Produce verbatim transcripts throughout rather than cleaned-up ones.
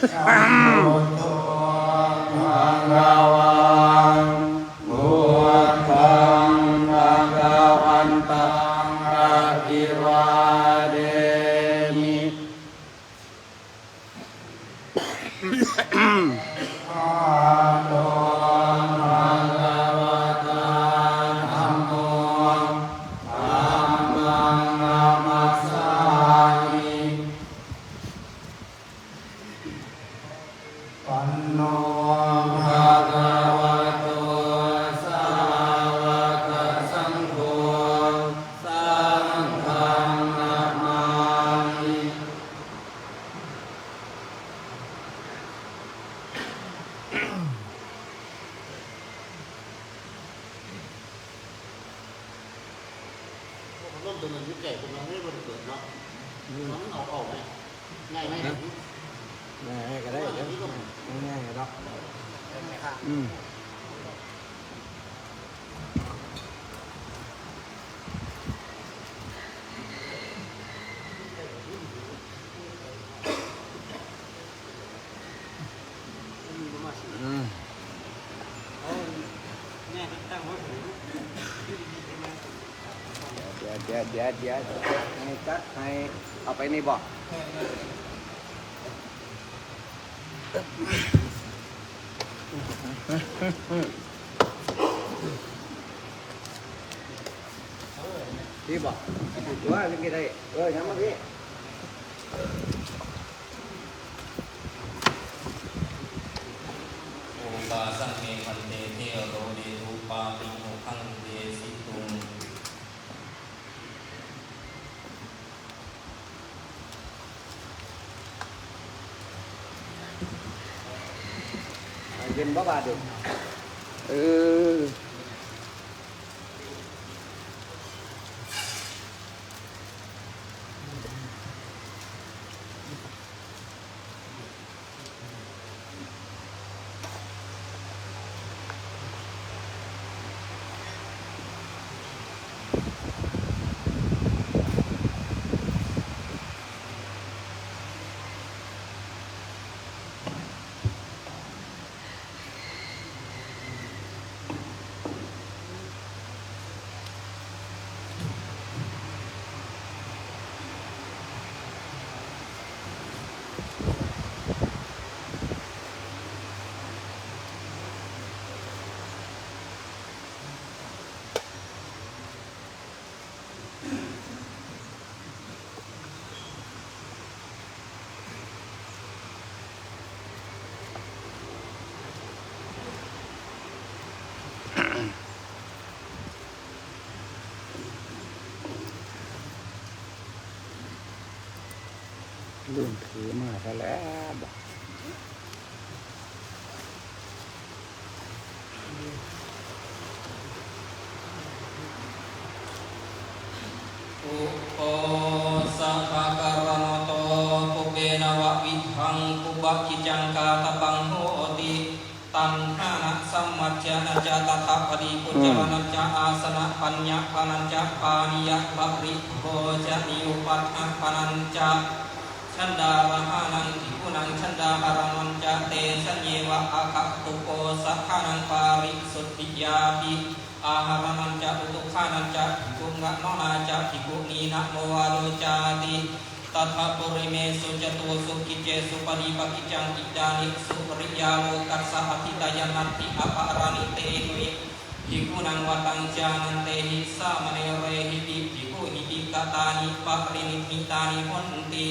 Sambuddho bhagavā, buddhaṃ bhagavantaṃ abhivādemi. Bhagavato, bhagavatā dhammo, dhammaṃ namassāmi. Panno bhagavato sāvakasaṅgho, saṅghaṃ namāmi. พัดลมตัวนั้นอยู่ใกล้ผมนะ ไม่ได้เปิดเนาะ อืม มันเอาออกไหม ง่ายไหม นะ ง่ายก็ได้ เดี๋ยว ง่ายๆดอก อืม อืม เดี๋ยว เดี๋ยว เดี๋ยว เดี๋ยว ให้จัดให้ เอาไปนี่บ่ พี่บ่ ว่าเรื่องอะไร เออ ยังมาพี่ Okāsaṃ me bhante thero devapātiṃ mokkhaṃ desituṃ. เย็นบ่บาดเด้อ เออ ลืมถือมาซะแล้วบ่ Uposathakāraṇato pubbe navavidhaṃ pubbakiccaṃ kātabbaṃ hoti. Taṇhānasammajjanañca tattha padīpujjhāvanañca āsanapaññapanañca pānīyaparibhojanīyūpaṭṭhapanañca chandārahānaṃ bhikkhūnaṃ chandāharaṇañca tesaññeva aggappattuposathānaṃ pārisuddhiyāpi āharaṇañca utukkhānañca bhikkhugaṇanā ca bhikkhunīnamovādo cāti. Tattha purimesu catūsu kiccesu padīpakiccaṃ idāni suriyālokassa adhiṭṭheyya natthi aparanī tehi bhikkhūnaṃ vataṃ jānantehi sāmaṇerehipi bhikkhūhipi katāni paranimmitāni honti.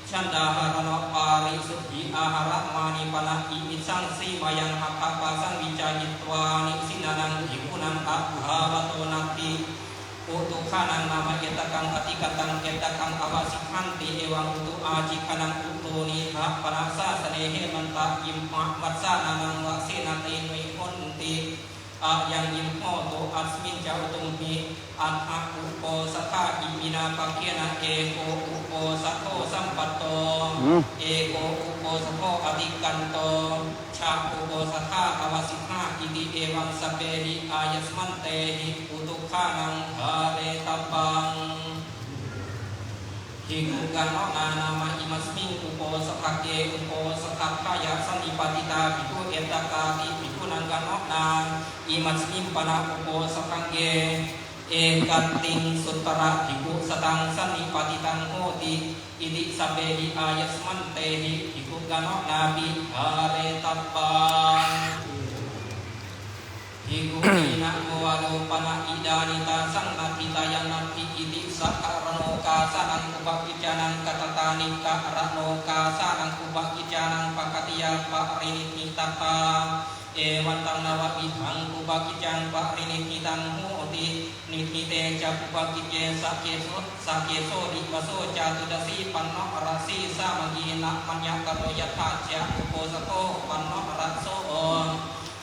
Chandāharaṇapārisuddhī āharamānīpana imissaṃ sīmāyaṃ aggapāsaṃ vijahitvā nissinānaṃ bhikkhūnaṃ aggābhato natthi. Utukkhānaṃ nāma ettakaṃ atikkantaṃ ettakaṃ avasikkhanti evaṃ utu ācikkhanaṃ utūnīdha pana sāsane hemantā imhavassānānaṃ vasena te me honti. Ayaṃ imho tu asmiñca utumhi aṭṭha uposathā iminā pakkhena eko uposatho sampatto, hmm, eko uposatho atikkanto, cha uposathā avasikkhatā iti evaṃ sabbehi āyasmantehi utukkhānaṃ dhāretabbaṃ. Bhikkhugāno nāma imasmiṃ uposathagge uposathagghāya sannipatitā bhikkhū ettakāti bhikkhūnaṃ gāno nāma imasmiṃ pana uposathagge ekattiṃ suddhā bhikkhusataṃ sannipatitaṃ hoti. Iti sabbehi āyasmantehi bhikkhugāno nābhidhāretabbaṃ. Bhikkhūhi na kho āropana idāni tāsaṃ natthi tāyaṃ natthi iti sakaraṇokāsānaṃ upakiccānaṃ katattāni karaṇokāsānaṃ upakiccānaṃ pakatiyā pariniṭṭhitabbā. Evantaṃ navavidhaṃ upakicchaṃ pariniṭṭhitaṃ hoti. Niṭṭhite ca upakicce sakeso sakeso divāso cātuddasīpaṇṇarasī sāmaggī nāmaññakaro yathājja uposathūpaṇṇaraso.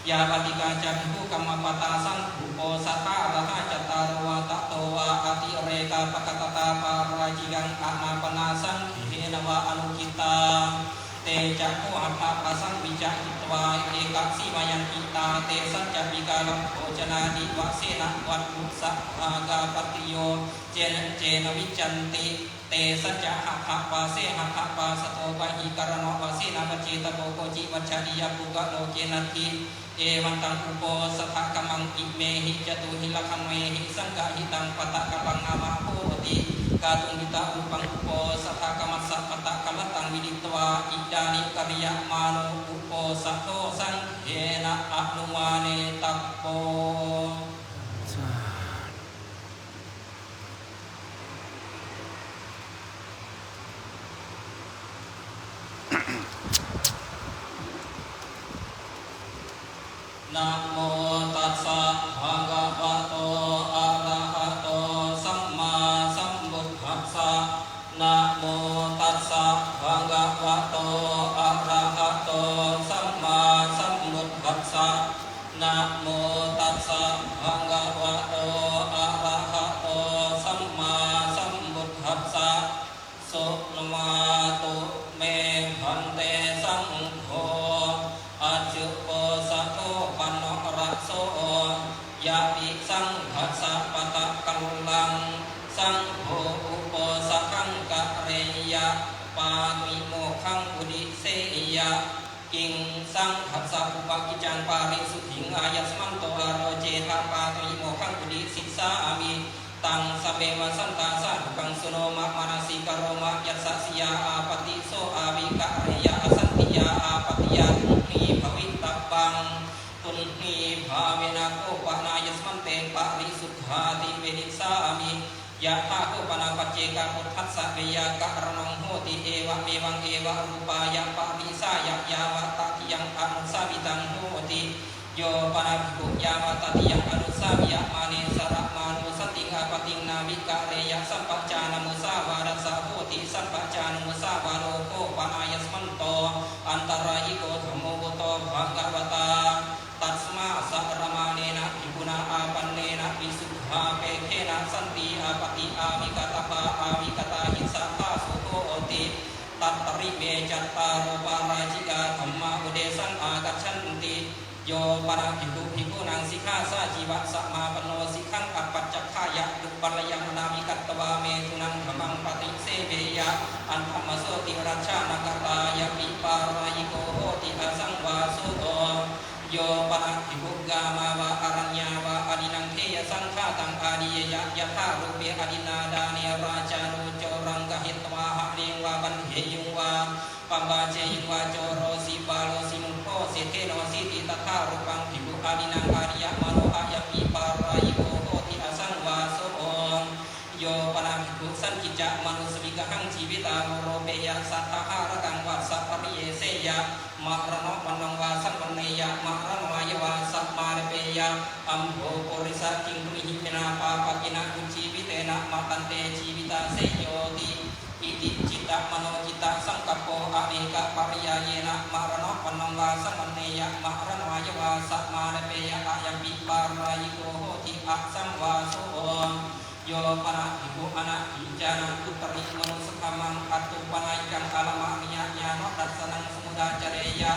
Yā paṭikā ca bhikkhū kammappattā saṅghuposathārahā cattāro vā tato vā atirekā pakatattā pārājikaṃ amāpannā saṅghena vā anukkhittā. Te ca kho hatthapāsaṃ vijahitvā ekasīmāyanti. Tā tesañca vikālabhojanādivasena vatthusabbāhapattiyo cena cena vijjanti. Tesañca hatthapāse hatthapāsato bahikaraṇavasena vajjetabbo koci vajjanīyapuggalo kenāti. Evantaṃ uposathakammam imehi catūhi lakkhaṇehi saṅgahitaṃ pattakallaṃ nāma hoti. Kātuṃ yuttarūpaṃ uposathakammassa pattakallattaṃ viditvā idāni kariyamāno uposathā saṅghena anumānetabbo. Namo tassa bhagavato arahato sammāsambuddhassa. Namo tassa bhagavato arahato sammāsambuddhassa. Namo tassa bhagavato arahato sammāsambuddhassa. Suṇātu me bhante saṅgho. Ajjuposathopaṇṇaraso yapi saṅghassa pattakallaṃ saṅgho uposathaṃ kareyya pātimokkhaṃ uddiseyya. Kiṃ saṅghassa upakiccaṃ pārisuddhiṃ āyasmanto ārocetha pātimokkhaṃ uddisissāmi. Taṃ sabbe vassantā sādhukaṃ suṇoma manasikaroma. Yassa siyā āpatti so āvikareyya, asantiyā āpattiyā tuṇhībhavitabbaṃ. Tuṇhībhāvena kho panāyasmante parisuddhāti vedissāmi. Yathā kho pana paccekapuṭṭhassa veyyākaraṇaṃ hoti, evamevaṃ evarūpāya parisāya yāvatatiyaṃ anusāvitaṃ hoti. Yo pana bhikkhu yāvatatiyaṃ anusāviyamāne saramāno santiṃ āpattiṃ na vikareyya, sampajānamusāvādassa hoti. Sampajānamusāvādo kho panāyasmanto antarāyiko dhammo vuto bhagavatā. Tasmā saramānena bhikkhunā āpannena visuddhāpekkhena santī āpatti āvikatabbā. Āvikatahissa phāsu hoti. Tattrime cattāro pārājikā dhammā uddesaṃ āgacchanti. Yo pana bhikkhu bhikkhūnaṃ sikkhāsājīva samāpanno sikkhaṃ apacchakkhāya dubbalayaṃ anāmikatvā methunaṃ dhammaṃ paṭiseveyya, aṭṭhamāso tiratthānakatāyapi pārājiko hoti asaṃvāso. Yo pana bhikkhu gāmā vā araññā vā adinnaṃ deyyasaṅkhātaṃ adiyeyya, yathārūpe adinnādāne rājāno coraṃ gahetvā hariṃ vā bandheyyuṃ vā pabbājeyyuṃ vā coro sipālo simhullho seṭṭhenosi ti, tathārūpaṃ bhikkhu adinnaṃ adiyamāno ayampi pārājiko hoti asaṃvāso. Yo pana bhikkhu sañcicca manussaviggahaṃ jīvitā voropeyya sattahārakaṃ vassa pariyeseyya, maraṇavaṇṇaṃ vā saṃvaṇṇeyya, maraṇavāyavassa mārappeyya, ambho purisa, kiṃ tumhehi vinā pāpakena ujjīvitena matante jīvitā seyyo ti. Iti cittamano cittasaṅkappo anekapariyāyena maraṇavaṇṇaṃ vā saṃvaṇṇeyya, maraṇavāyavassa mārappeyya, ayampi pārājiko hoti asaṃvāso. Yo pana bhikkhu anabhijānaṃ uttarimanussakammam attūpanāyikaṃ alamāniyañāṇadassanaṃ samudācareyya,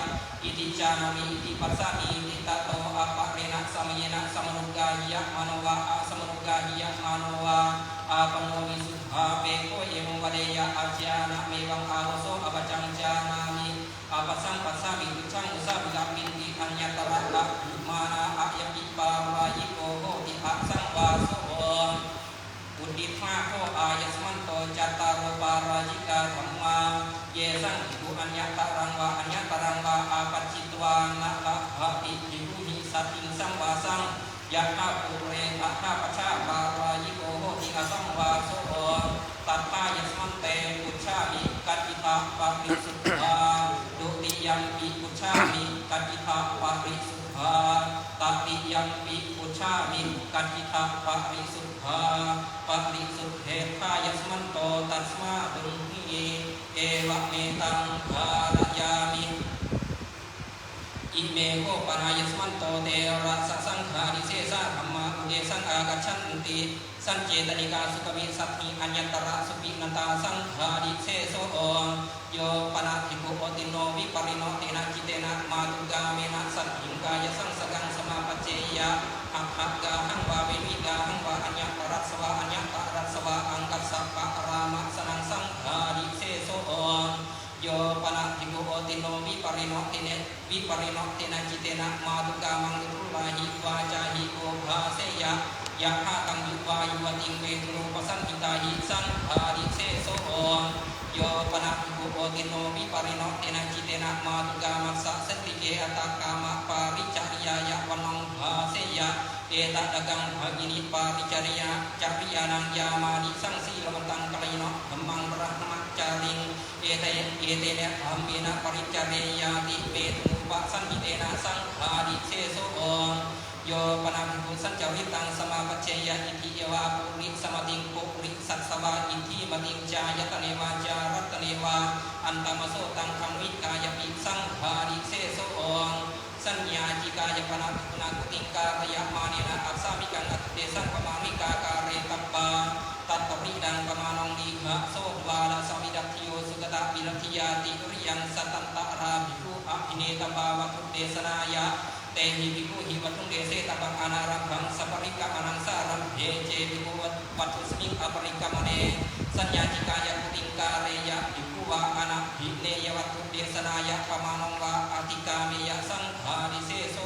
iti jānāmi, iti passāmīti, tato aparena samayena samanuggāhiyamāno vā asamanuggāhiyamāno vā Āpamo visuddhā pekkho evaṃ vadeyya, ajjhāyānamevaṃ āvuso, apaccaṃ jānāmi, apaccaṃ passāmi, tucchaṃ musāmi, kappinti aññatra abhimānā, ayampi pārājiko hoti asaṃvāso. Uddiṭṭhā kho āyasmanto cattāro pārājikā dhammā, yesaṃ bhikkhū aññataraṃ vā aññataraṃ vā āpajjitvā na labhati bhikkhūhi saddhiṃ saṃvāsaṃ, yathā pure athapajjhā pārājiko hoti asaṃvāso. Tatthāyasmante pucchāmi, kaccittha parisuddhā? Dutiyampi pucchāmi, kaccittha parisuddhā? Tatiyampi pucchāmi, kaccittha parisuddhā? Parisuddhetthāyasmanto, tasmā tumhi evametaṃ dhārayāmi. Ime kho panāyasmanto terasa saṅghādisesā dhammā uddesaṃ āgacchanti. Sañcetanikā sukavīsatthi aññatra supinatā saṅghādiseso. Yo pana bhikkhu otiṇṇo vipariṇo tena cittena mātugāmena saddhiṃ kāyasaṃsaggaṃ samāpajjeyya, atthagāhaṃ vā veṇigāhaṃ vā aññatarassa vā aññatarassa vā aṅgassa parāmasanaṃ saṅghādiseso. Yo pana bhikkhu otiṇṇo vipariṇo tena vipariṇo tena cittena mātugāmaṃ uttulāhi vācāhi obhāseyya, yathā taṃ yuvā yuvatiṃ vedurupasañhitāhi saṅghādiseso. Yo pana bhikkhu otiṇṇo vipariṇo tena cittena mātugāmassa santike attakāmaparicariyaṃ vanaṃ bhāseyya, etadaggaṃ bhagini paricariya cariyānaṃ yāmānisaṃ sīlavantaṃ kalyāṇo dhammaṃ brahmacāriṃ, ete etena dhammena paricareyyāti vedurupasañhitena saṅghādiseso. Yo pana bhikkhu sañcarittaṃ samāpajjeyya itthiyeva purisamatiṃ purisassava iddhimatiṃ cāyataneva cārataneva antamasotaṃ anuikāyapi saṅghādiseso. Saññācikāya pana bhikkhunā kutiṃkāreyamānena assāmikaṃ attuddesaṃ pamāṇikā kāretabbā. Tattaridaṃ pamāṇaṃ dīghaso dvādasavidatthiyo sugataviratthiyattiriyaṃ satantarā bhikkhū abhinetabbā vatthudesanāya. Tehi bhikkhūhi vatthuṃ desetabbaṃ anārambhaṃ saparikkamanaṃ sārambhe ce bhikkhu vatthusmiṃ aparikkamane. Saññācikāya kutiṃkāreyya bhikkhū vā anabhineyya vatthudesanāya pamāṇaṃ vā atikkāmeyya saṅghādiseso.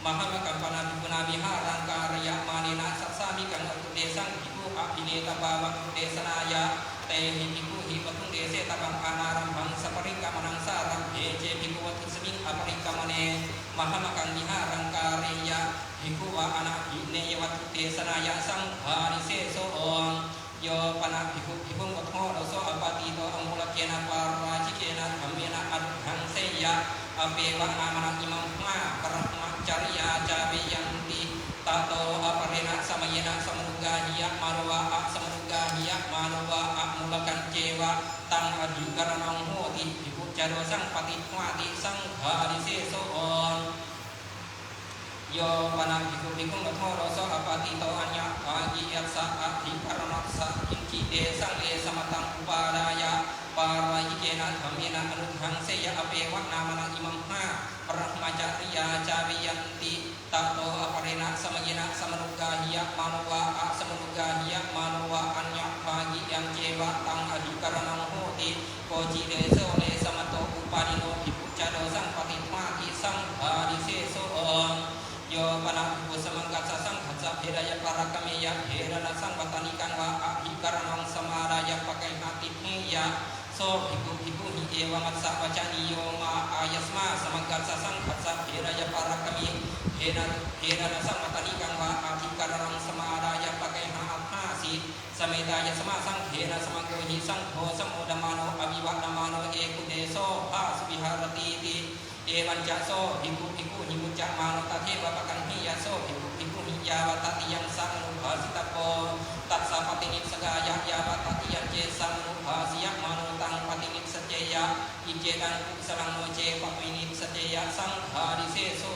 Mahallakaṃ pana bhikkhunā vihāraṃ kāreyamānena sassāmikaṃ attuddesaṃ bhikkhū abhinetabbā vatthudesanāya. Tehi bhikkhūhi vatthuṃ desetabbaṃ anārambhaṃ saparikkamanaṃ sārambhe ce bhikkhu vatthusmiṃ aparikkamane. Mahallakaṃ vihāraṃ kāreyya bhikkhū vā anabhineyya vatthudesanāya saṅghādiseso. Yo pana bhikkhu bhikkhuṃ vattho doso appatīto amūlakena pārājikena dhammena anuddhaṃseyya, appeva nāmanaṃ imaṃ mhā brahmacariyā cāveyyanti, tato aparena samayena samanuggāhiyamāno vā asamanuggāhiyamāno vā amūlakañceva taṃ adhikaraṇaṃ hoti bhikkhu ca dosaṃ paṭiṭṭhāti saṅghādiseso. Yo pana bhikkhu bhikkhuṃ vattho doso appatīto aññabhāgiyassa adhikaraṇassa kiñci desaṃ lesamataṃ upādāya pārājikena dhammena anuddhaṃseyya, appeva nāmanaṃ imaṃ mhā brahmacariyā cāveyyanti, tato aparena samayena samanuggāhiyamāno vā asamanuggāhiyamāno vā aññabhāgiyañceva taṃ adhikaraṇaṃ hoti. Koci deso lesamato upādino bhikkhu ca dosaṃ paṭiṭṭhāti saṅghādiseso. Yo pana bhikkhu samaṅgassa saṅghassa bhedāya parakkameyya bhedanasaṃ vatanikaṃ vā adhikaraṇaṃ samādāya paggayha tiṭṭheyya, so bhikkhu bhikkhūhi evamassa vacanīyo: mā āyasmā samaṅgassa saṅghassa bhedāya parakkami bheda bhedanasaṃ vatanikaṃ vā adhikaraṇaṃ samādāya paggayha atthāsi. Sametāyasmā saṅghena samaṅgohi saṅgho sammodamāno abhivādanamāno ekuṇḍeso phāsu viharatīti. Evañca so bhikkhu bhikkhūhi muccamāno tatheva paggayheyya, so bhikkhu bhikkhūhi yāvatatiyaṃ samanubhāsitabbo, tassa paṭinissagāya, yāvatatiyañce samanubhāsiyamāno taṃ paṭinissajjeyya, iccetaṃ kusalaṃ, no ce paṭinissajjeyya saṅghādiseso.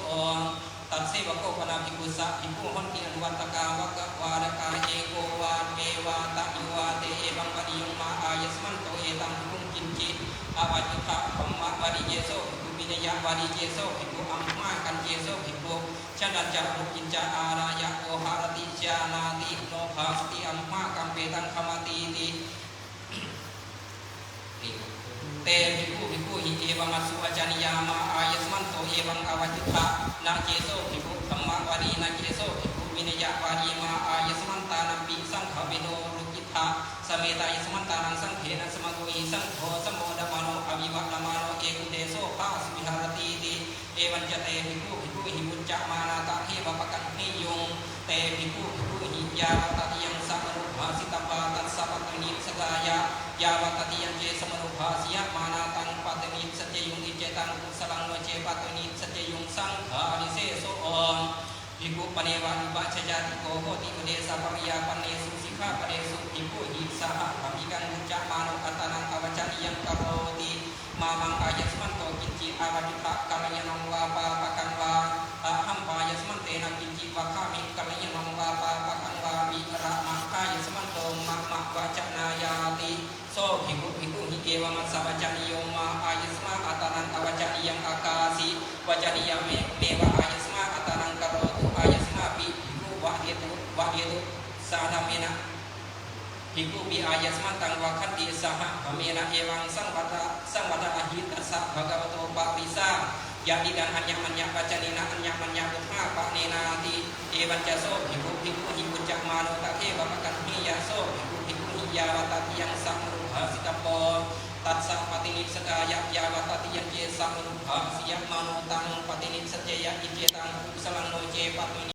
Tasseva kho pana bhikkhū ssa bhikkhū honti anuvattakā vakkavādakā, eko vā dve vā tayo vā te evaṃ vadiyuṃ: mā āyasmanto etaṃ bhikkhuṃ kiñci avacuttha brahmā vadeyya, so bhikkhu vineyya vādī, ce so bhikkhu amhākañce so bhikkhu chanddañca ruciñca ārāya oharati jānāti no bhāsati amhākampetaṃ khamatīti. Te bhikkhū bhikkhūhi evamasuvacanīyā mā āyasmanto evaṃ āvacuttha: na ce so bhikkhu dhammavādī, na ce so bhikkhū vineyavādī, mā āyasmantānampi saṅghavino rucittha. Sametāyasmantānaṃ saṅghena samagohi saṅgho samodamāno avivadamāno ekuddeso bhāsu viharatīti. Evañca te bhikkhū bhikkhūhi vuccamānā tatheva pakaññeyyuṃ. Te bhikkhū bhikkhūhi yāvatatiyaṃ samanubhāsitabbā tassa paṭinissajjāya, yāvatatiyañce samanubhāsiyamānā taṃ paṭinissajjeyyuṃ iccetaṃ kusalaṃ, no ce paṭinissajjeyyuṃ saṅghādiseso. Bhikkhu paneva vibhajjāyātiko hoti uddesapariyāpannesu sikkhāpadesu. Bhikkhūhi sahagāmikaṃ vuccamāno attānaṃ āvacanīyaṃ karoti: mā maṃ āyasmanto kiñci āvacuttha, kalyāṇaṃ vā pāpakaṃ vā. Ahampāyasmantena kiñci vakkhāmi, kalyāṇaṃ vā pāpakaṃ vā. Virama āyasmanto mama vacanāyāti. So bhikkhu bhikkhūhi evamasuvacanīyo mā āyasmā attānaṃ āvacanīyaṃ akāsi: vacanīyameva āyasmā attānaṃ karotu, āyasmāpi bhikkhu vadetu, vadetu sahadhammena. Bhikkhupi āyasmantaṃ vakkhanti sahadhammena evaṃ saṃvada, saṃvadāhi: tassa bhagavato parisā yadidaṃ aññamaññavacanena aññamaññavuṭṭhāpanenāti. Evañca so bhikkhu bhikkhūhi vuccamāno tatheva pakaññeyya, so bhikkhu bhikkhūhi yāvatatiyaṃ samanubhāsitabbo tassa paṭinissajjāya, yāvatatiyañce samanubhāsiyamāno taṃ paṭinissajjeyya iccetaṃ kusalaṃ, no ce paṭini